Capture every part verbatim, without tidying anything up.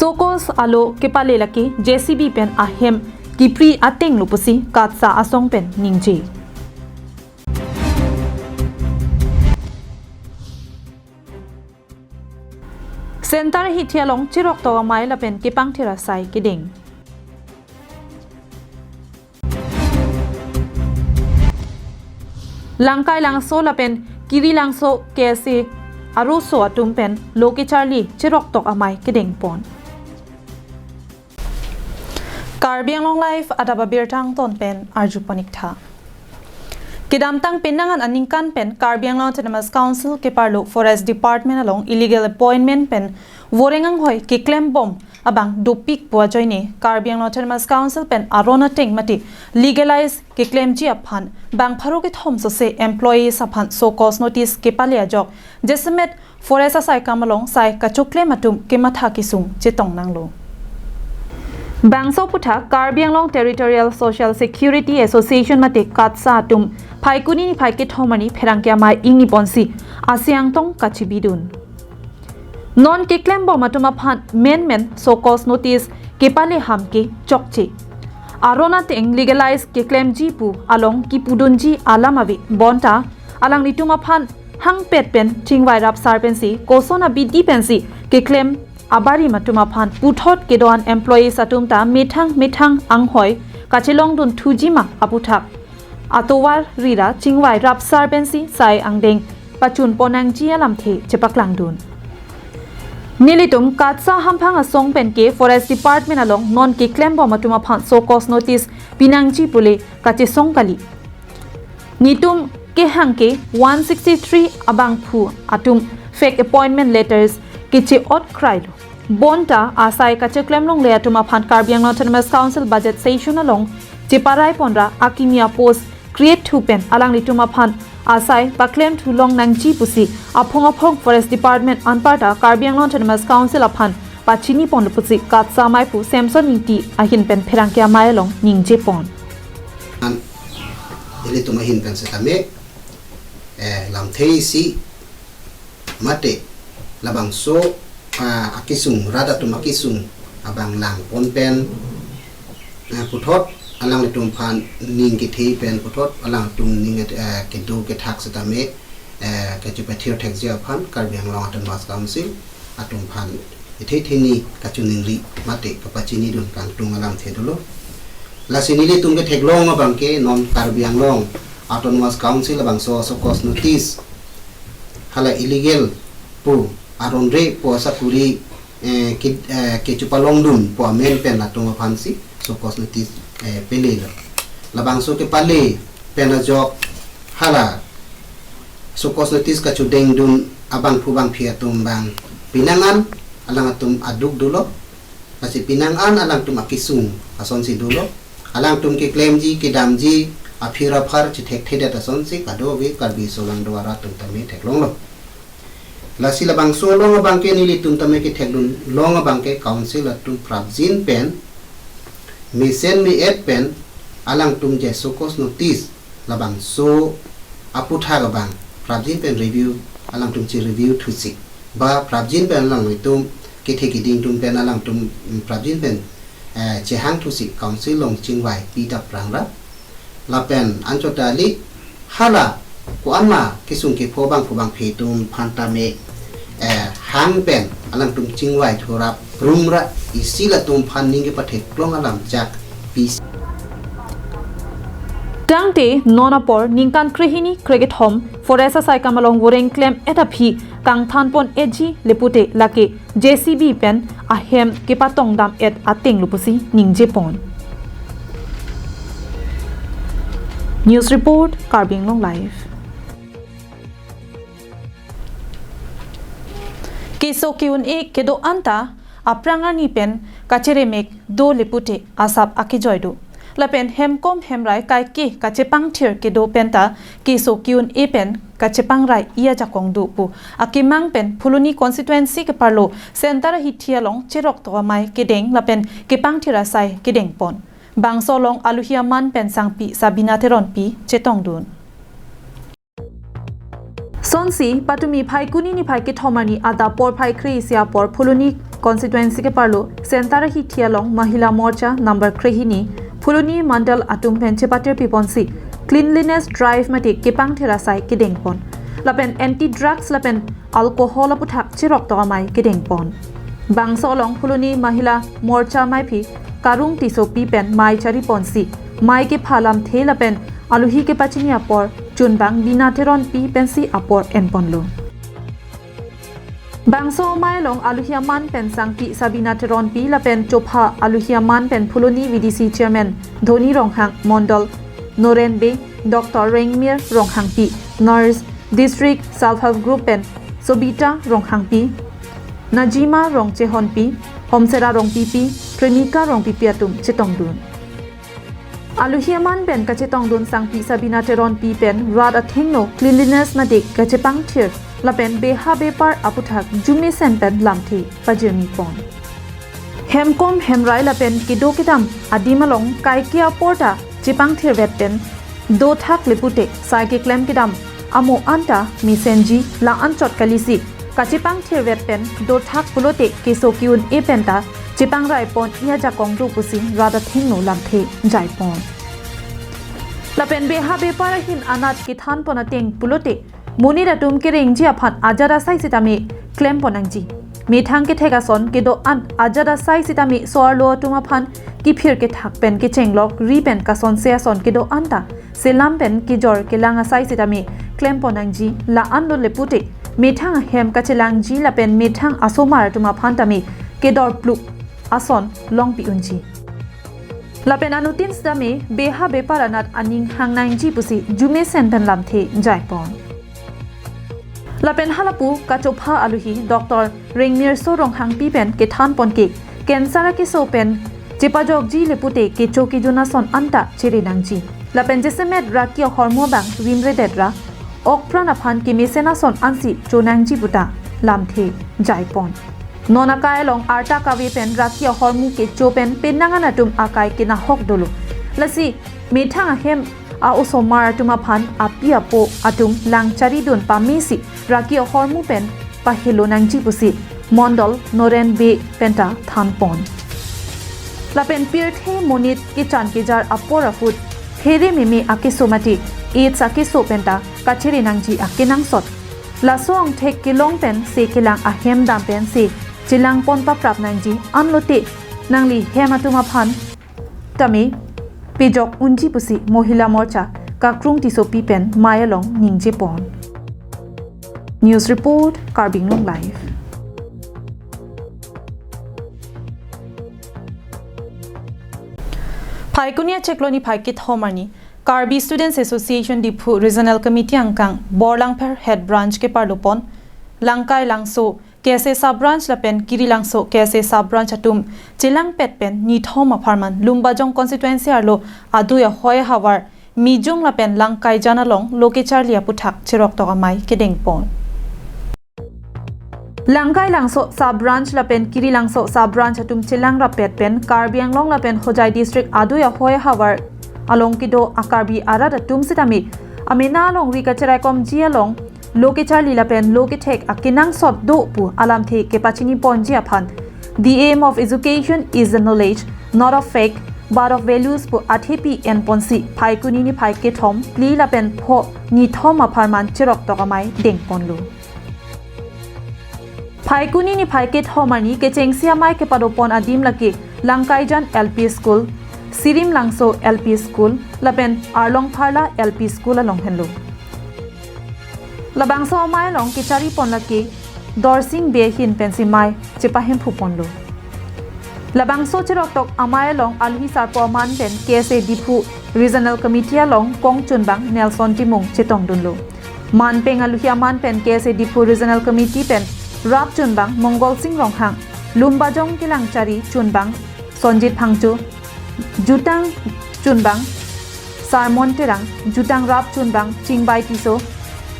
Sokos alo kepale lake J C B pen ahem kipri ateng lo pusi KATSA asong pen ningje. Center Hithi along chiroktok amei lapen kepangthir asai kedeng. Langkai Langso lapen Kiri Langso K S A aroso atum pen lo kecharli chiroktok amei kedengpon. Karbi Anglong Live adap abirta angton pen arjupon ik tha. Kedamtang penang an aningkan pen Karbi Anglong Autonomous Council keparlo Forest Department along illegal appointment pen voreng anghoi keklembom abang dopik pu ajoine Karbi Anglong Autonomous Council pen aron ateng mate legalize keklemji aphan bang pharo kethom sose employees aphan show cause notice kepale ajok jasemet Forest asaikam along sai kachoklem atum kematha kesung chetong nanglo. Bangso aputhak Karbi Anglong Territorial Social Security Association mate KATSA atum Phaikuni niphai kethom arni pherangke amei ingniponsi asiang tong kachibidun. Non keklembom atum aphan menmen show cause notice kepale ham ke chokche. Aron ateng legalize keklemji pu along kipudunji alam ave bonta alanglitum aphan hangpet pen chingvai rapsar pensi koson abidi pensi keklem abarim atum aphan puthot kedo-an employees atum ta methang methang anghoi kachelongdun thuji ma aputhak atovar rira chingvai rapsar pensi sai angdeng pachunpon nangji alamthe chepaklangdun. Nelitum KATSA hamphang asong pen ke Forest Department along non keklembom atum aphan show cause notice pinangji pule kachesong kali. Netum kehang ke one sixty-three abangphu atum fake appointment letters keche-ot krailo. Bonta asai kacheklem longle atum aphan Karbi Anglong Autonomous Council budget session along cheparai ponra akimi apost create thu pen alanglitum aphan asai paklem thu long nangji pusi aphong aphong Forest Department anparta Karbi Anglong Autonomous Council aphan pachini ponlo pusi KATSA amei pu Samson Ingti ahin pen pherangke amei along ningje pon. An, ilitum ahin pen setame, eh, lamthe isi mate labangso, ah, akesung, rat atum akesung abang langpon pen, eh, puthot alanglitum aphan ning kethe pen puthot alangtum ning, eh, kedo kethak setame, eh, kachepathir thekji aphan Karbi Anglong Autonomous Council atum aphan ithei theni kachiningri mate kapachinidun kangtung alamthe dolo. Lasi nelitum ketheklong abang ke non Karbi Anglong Autonomous Council abangso show cause notice hala illegal pu aron re pu asakuri, eh, ke, eh, kechepalongdun pu amen pen latum aphansi show cause notice, eh, pelelo. Labangso kepale pen ajok hala show cause notice kachedengdun abangphu bangphi atum bang penang an alangtum aduk dolo. Lasi penang an alangtum akesung asonsi dolo. Alangtum keklemji kedamji aphir aphar chethekthedet asonsi kadokave Karbi solangdo arat atum tame theklonglo. Lasi labangso along abang ke nelitum tame ketheklong abang ke council atum prapjin pen mesen me-et pen alangtum je show cause notice labangso aputhak abang prapjin pen review, alangtum che-review thusi ba prapjin pen alanglitum kethe keding atum pen alangtum, mm, prapjin pen, eh, chehang thusi council along chingvai pi ta prangra. Lapen anchot ta kali hala ko-an ma kesung kepho bangphu bangphi atum aphan tame, eh, hang pen alangtum chingvai thurap prumra isi latum aphan ning kepatheklong alam jak pi. Tangte non apor ningkan krehini krekethom Forest asaikam along voreng klem-et aphi kangthanpon-etji le pute lake J C B pen ahem kepatongdam-et ateng lo pusi ningje pon. News report, Karbi Anglong Live. Keso ke-un-e kedo-an ta aphrang arni pen kacheremek do le pute asap akejoi do. Lapen hemkom hemrai kaike kachepangthir kedo penta keso ke-un-e pen kachepangrai-i ajakong do pu akemang pen Phuloni constituency keparlo Center ahithi along cheroktok amei kedeng lapen kepangthir asai kedeng pon. Bangso along aluhi aman pen sangpi Sabina Teronpi chetongdun. Sonsi patumi Phaikuni niphai kethom arni adap porphai kre-isi apor Phuloni constituency keparlo Center ahithi along Mahila Morcha number krehini Phuloni Mandal atum pen chepatirpi ponsi cleanliness drive mate kepangthir asai kedengpon. Lapen anti drugs lapen alcohol aputhak cheroktok amei kedengpon. Bangso along Phuloni Mahila Morcha meiphi Karung Tissopi pen mei chariponsi mei kepha lamthe lapen aluhi kepachini apor chunbang Bina Teronpi pensi apor enponlo. Bangso amei along aluhi aman pen sangpi Sabina Teronpi lapen chopha aluhi aman pen Phuloni V D C chairman Dhoni Ronghang, Mondol Noren Bey, Doctor Rengmir Ronghangpi, nurse, district self help group pen Sobita Ronghangpi, Najima Rongchehonpi, Homsera Rongpipi, Premika Rongpipi atum chetongdun. Aluhi aman pen kachetongdun sangpi Sabina Teronpi pen rat athengno cleanliness mate kachepangthir lapen beha bepar aputhak jumesen pen lamthe pajirmi pon. Hemkom hemrai lapen kedo kedam adim along kaike apor ta chepangthirvet pen dothak le pute sai keklem kedam amo anta mesenji la-anchot kalisi kachepangthirvet pen dothak pulote keso ke-un-e penta chepangrai pon-i ajakong do pusi rat athengno lamthe jaipon. Lapen beha bepar ahin anat kethanpon ateng pulote monit atum kerengji aphan ajat asai sitame klempon nangji. Methang kethek ason kedo-an ajat asai sitame so-arlo atum aphan kiphir kethak pen kechenglok ri pen kasonse ason kedo-an ta selam pen kejor kelang asai sitame klempon nangji, la-anlo le pute methang ahem kachelangji lapen methang asomar atum aphan tame kedorpluk ason longpi unji. Lapen anuttin sitame beha bepar anat aning hang nangji pusi jumesen pen lamthe jaipon. Lapen halapu kachopha aluhi Doctor Rengmirso Ronghangpi pen kethanpon ke cancer akeso pen chepajokji le pute kecho kejun ason anta chere nangji. Lapen jasemet raki ahormu abang rimredet ra okpran aphan kemesen ason ansi cho nangji puta lamthe jaipon. Non akai along arta kave pen raki ahormu kecho pen penang an atum akai kenahok dolo. Lasi methang ahem a-osomar atum aphan api apo atum lang charidun pamesi raki ahormu pen pahelo nangji pusi Mondol Noren Bey penta thanpon. Lapen pirthe monit kechan kejar apor ahut here meme akeso mate AIDS akeso penta kachere nangji akenangsot. Laso angthek kelong pen se kelang ahem dam pen se chelangpon paprap nangji, anlote nangli hem atum aphan tame pejok unji pusi Mohila Morcha Kakrung Tissopi pen mei along ningjepon. News report, Karbi Anglong Live. Phaikuni achiklo niphai kethom arni Karbi Students Association Diphu Regional Committee angkang Borlangpher Head Branch keparlopon Langkai Langso K S A Sub Branch lapen Kirilangso K S A Sub Branch atum chelangpet pen nithom apharman Lumbajong constituency arlo adui ahoi ahavar Mijung lapen Langkaijan along lo kecharli aputhak cheroktok amei kedengpon. Langkai Langso Sub Branch lapen Kirilangso Sub Branch atum chelangrapet pen Karbi Anglong lapen Hojai District adui ahoi ahavar along kedo a-Karbi arat atum sitame amena alongri kacheraikomji along lo kecharli lapen lo kethek akenangsot do pu alamthe kepachiniponji aphan The aim of education is the knowledge, not of fact, but of values pu athepi enponsi Phaikuni niphai kethom, phli lapen pho nithom apharman cheroktok amei dengponlo. Phaikuni niphai kethom arni kechengsi amei kepadopon adim lake Langkaijan L P School, Sirim Langso L P School lapen Arlong Pharla L P School along henlo. Labangso amei along kecharipon lake Dorsing Bey ahin pensi mei chepahemphuponlo. Labangso cheroktok amei along aluhi sarpo aman pen K S A Diphu Regional Committee along kongchunbang Nelson Timung chetongdunlo. Manpeng aluhi aman pen K S A Diphu Regional Committee pen rapchunbang Mongol Sing Ronghang, Lumbajong kelangchari chunbang Sonjit Phangcho, jutang chunbang Sarmon Terang, jutang rapchunbang Chingbai Tisso,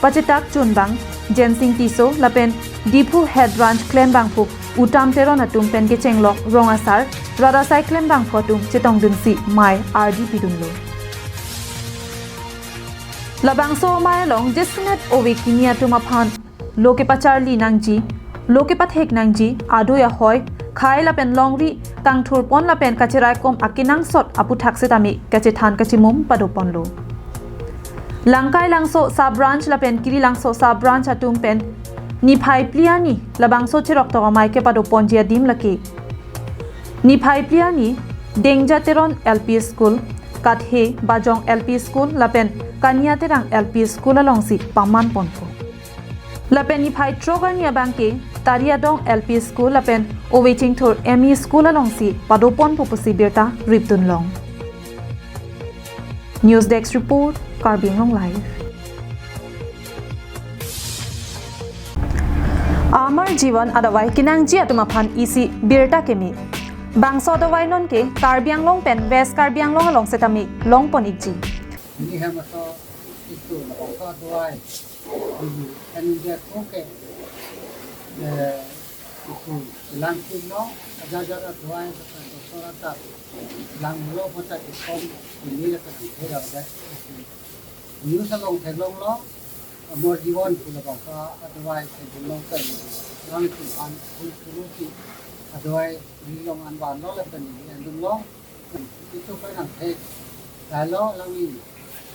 pachetak chunbang Jensing Tisso lapen Diphu Head Branch klembangphu Utam Teron atum pen kechenglok rong asar, rat asai klembangphu atum chetongdunsi mei ardi pidunlo. Labangso amei along jasemet ove kini atum aphan lo kepacharli nangji, lo kepathek nangji, adui ahoi khei lapen longri kangthurpon lapen kacheraikom akenangsot aputhak setame kachethan kachimum padoponlo. Langkailangso sub branch lapen Kirilangso sub branch atum pen niphai phli arni labangso cheroktok amei kepadoponji adim lake niphai phli arni Dengja Teron L P School, Kathe Bajong L P School lapen Kania Terang L P School alongsi pamanponpo. Lapen niphai throk arni abangke Tariadong L P School lapen Ove Chingthur M E School alongsi padoponpo pusi birta ripdunlong. News Desk Report, Karbi Anglong Live. Amar Jivan adavai kenangji atum aphan isi birta keme. Bangso adavai nonke Karbi Anglong pen West Karbi Anglong along setame longpon ikji. Ini hem aso itu, aso adavai. Ini kan dia koke. Eh, itu langkit no, aja aja adavai, aso rata. Langlo kota ikom, ini la kan hera deh. News along theklonglo, Amar Jivan pu labangso adavai theklong kan, langkit an, pul pulusi adavai rilong an vanlo lapen ini andunlo. Itu kan ang thek. Lalo langli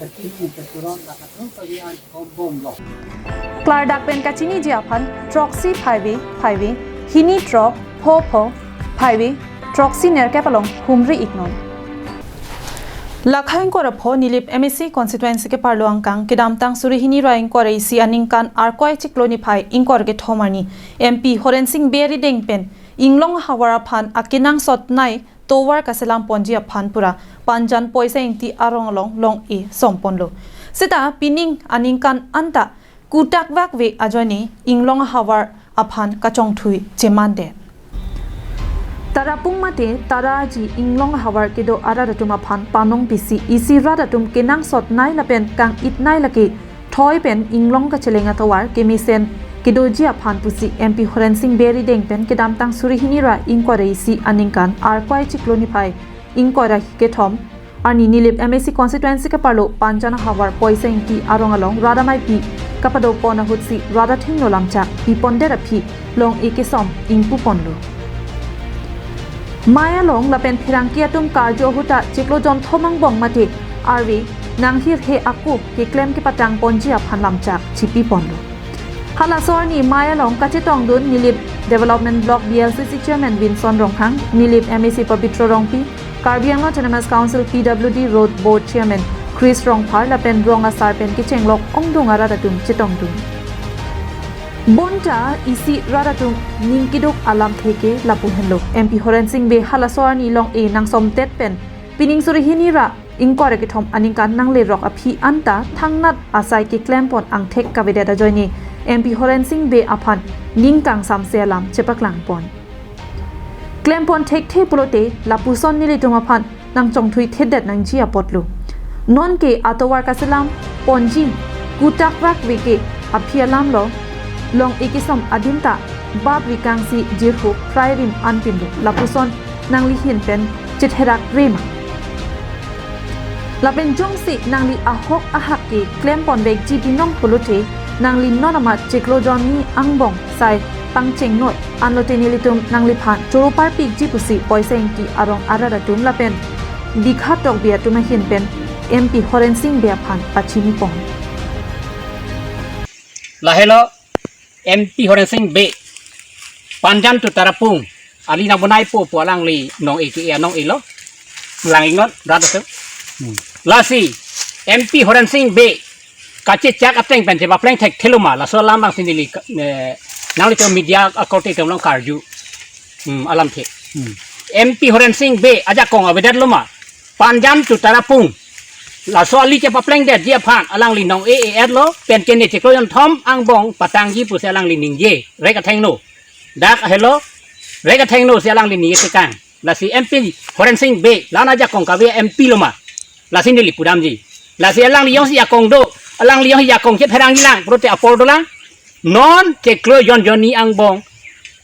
kachini kachurok la kathu kali an kombomlo. Klardak pen kachiniji aphan throksi phaive phaive, hini throk pho pho, phaive throksi nerkep along humri iknon. Lakha ingkoi ra pho Nilip M A C constituency keparlo angkang kedamtang suri hini ra ingkoi ra isi aningkan Arkoi chiklo niphai ingkoi ra kethom arni M P Horen Sing Bey arideng pen Inglong ahavar aphan akenangsot nei tovar kaselam ponji aphan pura Panjan Poisa Ingti arong along long-e somponlo. Seta pining aningkan anta kutak vakve ajoine Inglong ahavar aphan kachongthui chemandet. Tarapung mate Taraji Inglong ahavar kedo arat atum aphan panong pisi isi rat atum kenangsot nei lapen kang-it nei lake thoi pen Inglong kacheleng atovar kemesen kedoji aphan pusi M P Horen Sing Bey arideng pen kedamtang suri hini ra ingkoi ra isi aningkan Arkoi chiklo niphai ingkoi ra kethom arni Nilip M A C constituency keparlo Panjan ahavar Poisa Ingti arong along rat ameipi kapadopon ahutsi rat athengno lamchak pipondet aphi long-e kesom ingpuponlo. Mei along lapen pherangke atum karju ahut ta chiklo jonthom angbong mate arve nanghirhe ako keklem kepatang ponji aphan lamchak chipiponlo. Halaso arni mei along kachetongdun Nilip Development Block B L C C Chairman Vinson Ronghang, Nilip M A C Pabitra Rongpi, Karbi Anglong Autonomous Council P W D Road Board Chairman Chris Rongphar lapen rong asar pen kechenglok ongdung arat atum chetongdun. Bonta isi rat atum ning keduk alamthe ke lapu henlo. M P Horen Sing Bey halaso arni long-e nangsomtet pen pining suri hini ra ingkoi ra kethom aningkan nanglerok aphi anta thangnat asai keklempon angthek kavedet ajoine M P Horen Sing Bey aphan ning kangsamse alam chepaklangpon. Klempon thekthe pulote lapuson nelitum aphan nangchongthui thedet nangji apotlo. Nonke atovar kaselam ponji kutak vakve ke aphi alamlo, long-e kesom adim ta bap rikangsi jirhu phrai rim anpinlo, lapuson nangli ahin pen chetherak rema. Lapen jongsi nangli ahok ahak ke klemponvekji binong pulote nangli non amat chiklo jonni angbong sai pangchengnoi anlote nelitum nangliphan choro parpikji pusi Poisa Ingti arong arat atum lapen Dikha Tokbi atum ahin pen M P Horen Sing Bey aphan pachinipon. Lahelo M P Horen Sing Bey, Panjan to Tarapung, ali nang bonai po po alangli nong-e ke nong-elo, lang ingot rat atum. Hmm. Lasi M P Horen Sing Bey kachechak ateng pen chepapleng thekthe loma, laso alam bang si neli, eh, nanglitum media akorte atum along karju. Hmm, alamthe. Hmm. M P Horen Sing Bey ajakong avedetlo ma, Panjan to Tarapung, laso ali chepaplengdetji aphan alangli nong-e-etlo, pen kene chiklo jonthom angbong patangji pusi alangli ningje, rek athengno. Dak ahelo, rek athengno si alangli ningje tekang. Lasi M P Horen Sing Bey, la-an ajakong kave M P loma, lasi neli pudamji. Lasi alangli jongsi jakong do, alangli jongsi jakong chepherangjilang pulote apor dolang. Non chiklo jon jonni angbong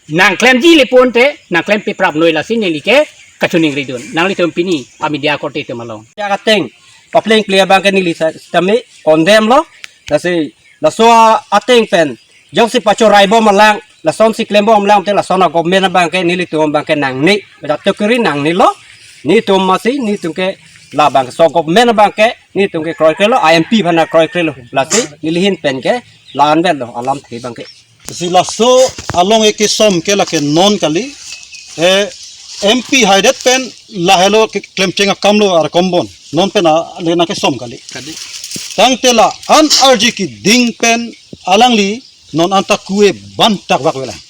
nangklemji le pulote nangklem peprapnoi, lasi neli ke kachiningridun nanglitum pini amedia korte atum along. Chechak ateng paplengkle abang ke neli sa-, sitame condemn lo. Lasi laso ateng pen jongsi pachorai bom alang, Lasonsi klembom lang te lason a-government abangke nelitum abangke nangne. Beta tokeri nangnelo. Netum masi netum ke labangso government abangke netum ke kroikre lo, a-M P aphan a kroikre lo. Lasi neli ahin pen ke la-anvet lo alamthe abangke. Si laso along ekesom ke lake non kali. Eh, M P haidet pen lahelo ke klemcheng akam lo ar kombon. Non pen a le nangkesom kali. Kali. Tangte la-an arji keding pen alangli non anta kue bantak vakvelang.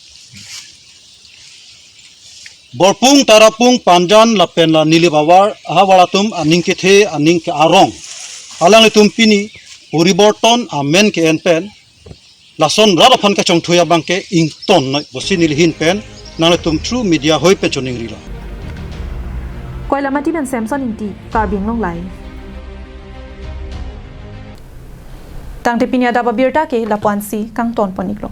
Borpung, Tarapung, Panjan lapen la Nilip avar, ahavar atum aning kethe, aning ke-arong. Alanglitum pini poriborton amen ke-en pen lason rat aphan kachongthui abangke ingtonnoi pusi neli ahin pen nanglitum through media hoi pen choningrilo. Koilamati pen Samson Ingti, Karbi Anglong Live. Tangte pini adap abirta ke lapu-ansi kangton pon-iklo.